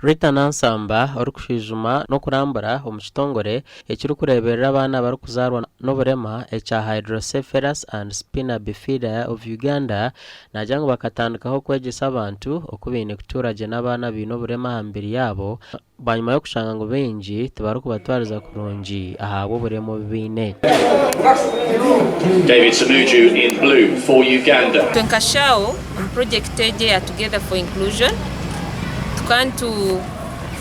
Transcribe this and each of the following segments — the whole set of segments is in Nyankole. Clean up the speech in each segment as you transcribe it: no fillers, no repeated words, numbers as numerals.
Rita Nansamba, orikushwijuma n'okurambura omu kitongore ekirikureeberera abaana abarikuzaarwa n'oburema ekya Hydrocephalus and Spina Bifida of Uganda naagira ngu bakatandikaho kwegyesa abantu oku baine kutuura gye n'abaana abaine oburema aha mibiri yaabo bwanyima y'okushanga ngu baingi tibarikubatwariza kurungi ahabw'oburema obu baine. David Ssemujju in blue for Uganda. Itwe nka SHAO omu purojekiti egi eya Together for Inclusion tukaba nitu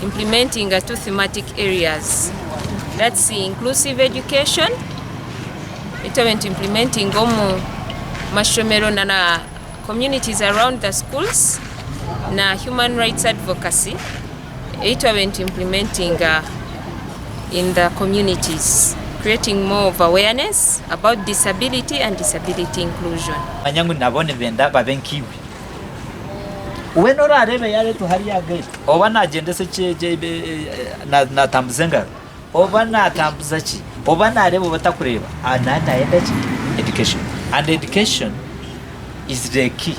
implementinga two thematic areas that's inclusive education ei twabaire nitu implementinga omu mashomero na na communities around the schools na human rights advocacy ei twabaire nitu implementinga in the communities creating more of awareness about disability and disability inclusion. Manya ngu nabo nibenda babe nkaiwe. Weena oraareebe yaareetwa hariya aha geeti, oba naagyendesa naatambuza engaro, oba naatambuza ki, oba naareeba oba atakureeba, naaba naayenda ki? Education. And education is the key.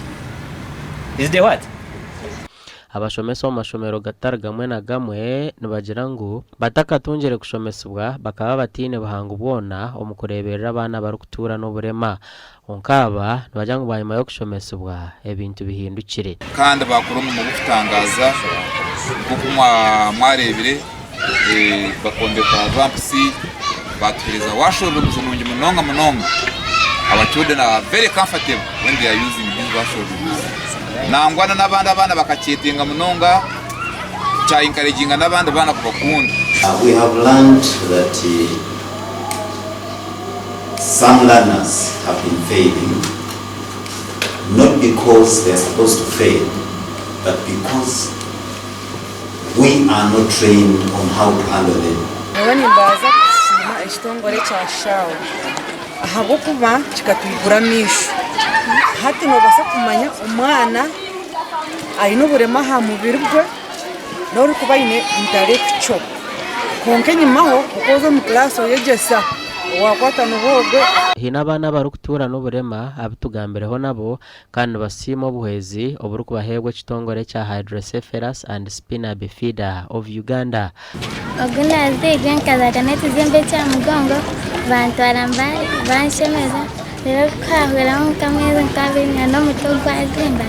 Is the what? Abashomesa omu mashomero gatari gamwe na gamwe nibagira ngu batakatungire kushomesibwa bakaba bataine buhangu bwona omu kureeberera abaana abarikutuura n'oburema. Kwonka aba nibagira ngu bwanyima y'okushomesibwa ebintu bihindukire. Kandi baakora omurimo gw'okutangaaza nk'oku mwareebire, bakombeka ramps, baatuheereza washrooms nungi munonga munonga. Our children are very comfortable when they are using these washrooms. Nangwa n'abandi abaana bakakyetenga munonga, kya encouraginga n'abandi baana kubakunda. We have learned that some learners have been failing not because they are supposed to fail but because we are not trained on how to handle them. Nyowe nimbaasa kusiima ekitongore kya SHAO ahabw'okuba kikatwigura amaisho. Hati noobaasa kumanya omwana aine oburema aha mubiri gwe n'orikuba aine intellectual. Kwonka enyimaho ku oza omu kiraasi oyegyesa owaakwata niwe ogwe. Haine abaana abarikutuura n'oburema abu tugambireho nabo kandi nibasiima obuhwezi oburikubaheebwa ekitongore ekya Hydrocephalus and Spina Bifida of Uganda. Ogu naazairwe nkazaarwa n'ekizimba eky'aha mugongo, bantwara Mbale banshemeza, reero ku haahweraho nk'ameezi nk'abiri n'omutwe gwazimba,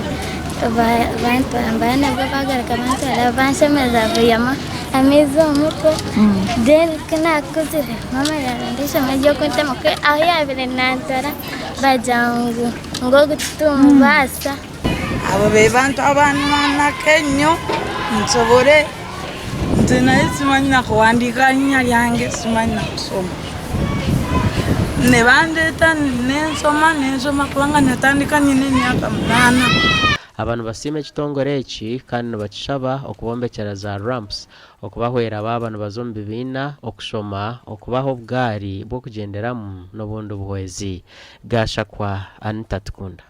bantwara Mbale nabwo baagaruka bantwara banshemeza baihamu amaizi omu mutwe, then ku naakuzire maama yaaronda eishomero ry'okuntema ahu yaabaire nantwara Bagira ngu ngu ogu titumubaasa. Abo be bantu abanwanaka ennyo nsobole nze naye simanyi na kuwandiika linnya lyange simanyi na kusoma. Ne bandeeta nensoma nensoma kubanga natandika nyine emyaka munaana. Aba nibasiima ekitongore eki kandi nibakishaba okubombekyera za ramps Okubahwera baaba nibaza omu bibiina, okushoma, okubaha obugaari bw'okugyenderamu n'obundi buhwezi. Gashakwa Anita Tukunda.